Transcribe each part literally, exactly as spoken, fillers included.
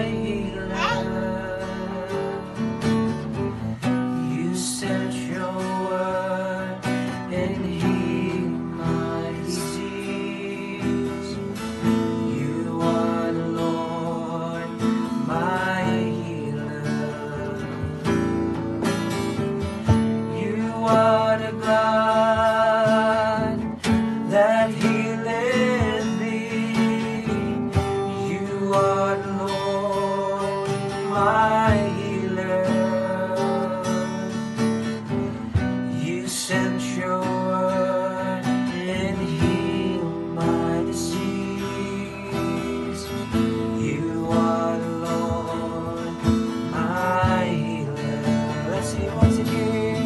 healer. You sent your word and healed my disease. You are the Lord, my healer. You are the God that healeth thee. You are the Lord, my healer. You sent your word and healed my disease. You are the Lord, my healer. Let's sing once again.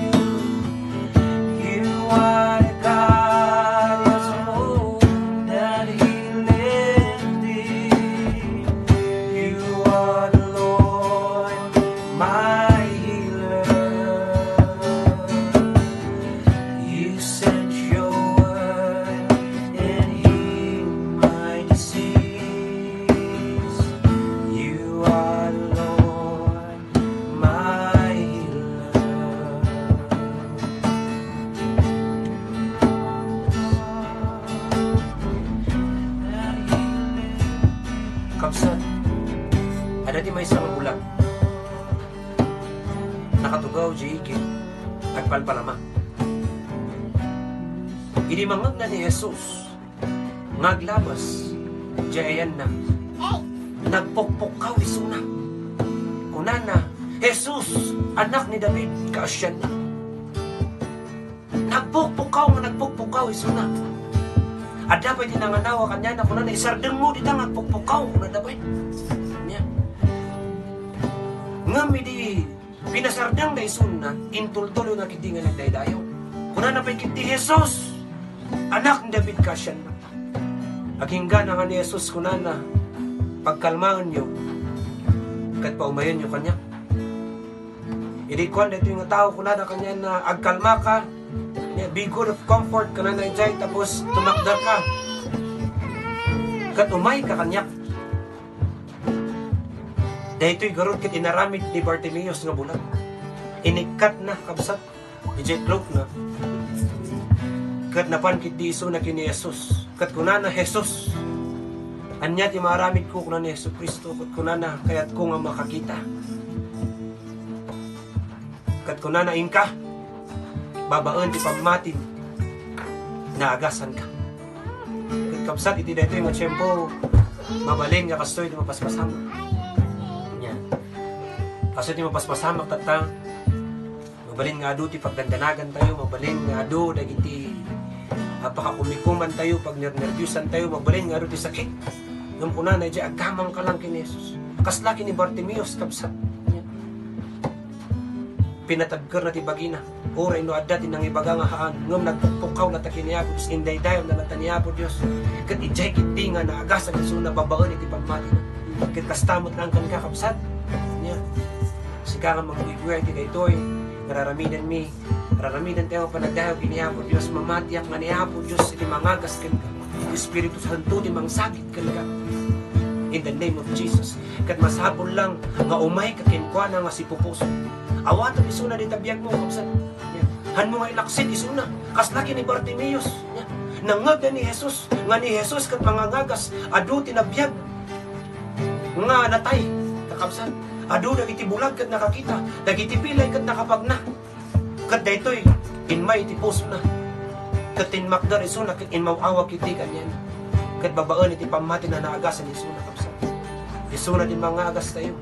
You are the God, yes, Lord, that healeth thee. You are the Lord, my healer. You sent your word and healed my disease. You are the Lord, my healer. Kabsat, adda ti maysa nga bulag. Nakatugaw diay igid, agpalpalama. Idi mangngegna ni Jesus nga aglabas diay ayanna, nagpukpukkaw isuna. Kunana, "Jesus, Anak ni David, kaasiannak." Nagpukpukkaw nga nagpukpukkaw isuna. Adda pay ti nanganawa kaniana, kunana, "Isardengmo dita nga agpukpukkaw," kunada pay. Nia. Ngem idi pinasardengna isuna, intultulona ketdi nga nagdaydayaw. Kunana pay ketdi, "Jesus, Anak ni David, kaasiannak." Agingga na nga ni Jesus, kunana, "Pagkalmaenyo, ket paumayenyo kaniak." Idi kuan daytoy nga tao, kunana kaniana, "Agkalmaka, nia, be good of comfort," kunana idiay, tapos tumakderka. Ket umayka kaniak. Daytoy garud ket inaramid ni Bartimeus nga bulag. Inikkatna, kabsat, idiay cloakna. Ket napan ketdi isuna ken ni Jesus. Ket kunana, "Jesus, ania ti maaramidko?" Kunana ni Jesu-Cristo. Ket kunana, "Kayatko nga makakita." Ket kunana, "Inka, babaen ti pammatim, naagasanka." Ket kabsat, iti daytoy nga tiempo, mabalin nga kastoy ti mapaspasamak. Nia. Kastoy ti mapaspasamak tatta, mabalin nga adu ti pagdandanagantayo, mabalin nga adu dagiti, ah, pakakumikumantayo, pagnernerbiusantayo, mabalin nga adu ti sakit. Ngem kunana idiay, "Agkamangka lang ken ni Jesus." Kasla ken ni Bartimeus, kabsat. Pinatagkerna ti bagina. Uray no adda ti nangibaga nga haan, ngem nagpukpukkaw latta ken ni Apo Dios, indaydayawna latta ni Apo Dios. Ket idiay ketdi nga naagasan isuna babaen iti pammatina. Ket kasta met lang kenka, kabsat. Nia. Sika nga mangguyguy iti daytoy nga raramidenmi, raramidantayo nga panagdayaw ken ni Apo Dios, mamatiak nga ni Apo Dios iti mangagas kenka. Ti Espiritu Santo ti mangsagid kenka. In the name of Jesus. Ket masapul lang nga umayka kenkuana nga sipupuso. Awaten isuna dita biagmo, kabsat. Hanmo nga ilaksid isuna. Kasla ken ni Bartimeus. Nangngegda ni Jesus, nga ni Jesus ket mangangagas, adu ti nabiag nga natay, kakabsat. Adu dagiti bulag ket nakakita, dagiti bilay ket nakapagna. Ket daytoy, immay iti pusona. Ket tinmakder isuna ket inmaw-awa ketdi kaniana. Ket babaen iti pammatina, naagasan isuna, kabsat. Isuna ti mangagastayo.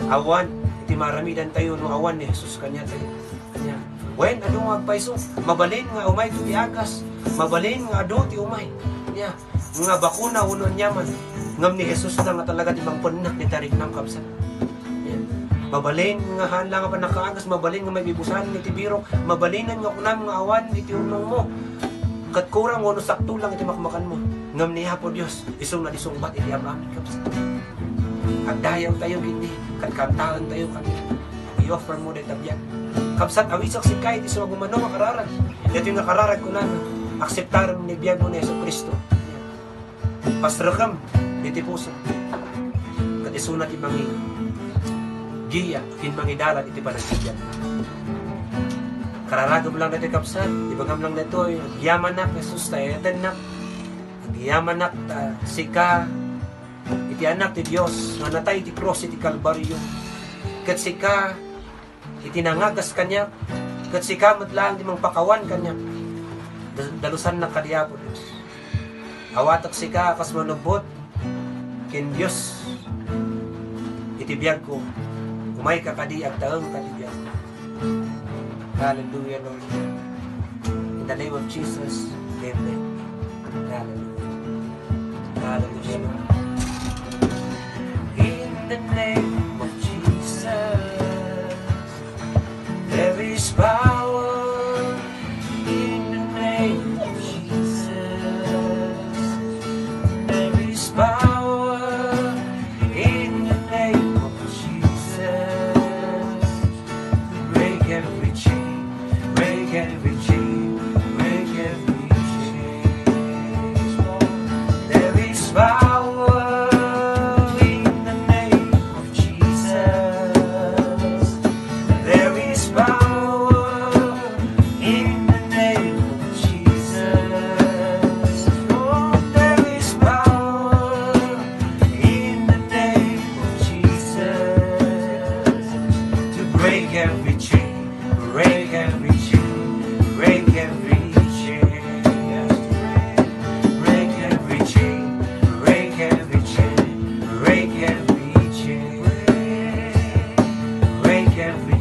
Awan iti maramidantayo no awan ni Jesus kaniatayo. Ania? Wen, adu nga agpayso, mabalin nga umayto ti agas, mabalin nga adu ti umay. Ania? Nga bakuna wenno aniaman, ngem ni Jesus lang nga talaga ti mangpennak iti tarigna, kabsat. Ania? Mabalin nga haan lang nga pannakaagas, mabalin nga maibibusanen iti birok, mabalinen nga kunam nga awan iti urnongmo. Ket kurang wenno sakto lang iti makmakanmo. Ngem ni Apo Dios, isu nga di sungbat iti am-amin, kabsat. Agdayawtayo ketdi, ket kantaentayo kaniana. I-offer mo dayta biag. Kabsat, awisak sika iti sumagmamano nga kararag. Daytoy nga kararag kunana, akseptarem ni biagmo ni Jesu-Cristo. Pasrekem iti puso. Isuna ti mangigia ken mangidalan iti panagbiag. Kararagem lang daytoy, kabsat, ibagam lang daytoy, agyamanak, Jesus, ta iyatennak. Agyamanak ta sika iti Anak ti Dios nga natay iti krus iti Kalbario. Ket sika iti nangagas kaniak, ket sika met laeng ti mangpakawan kaniak. Da-, dalusannak kadi, Apo Dios. Awatek sika a kas manubbot ken Dios iti biagko. Umayka kadi, agtaengka ti biagko. Hallelujah, Lord. In the name of Jesus, amen. Hallelujah. Hallelujah. In the name of Jesus, there is power. In the name of Jesus, there is power. In the name of Jesus, break every chain, break every chain, break every chain. There is power in the name of Jesus. There is power in the name of Jesus. Oh, there is power in the name of Jesus to break every chain, break every chain, break every chain. Break every chain, break every chain, break every chain, break every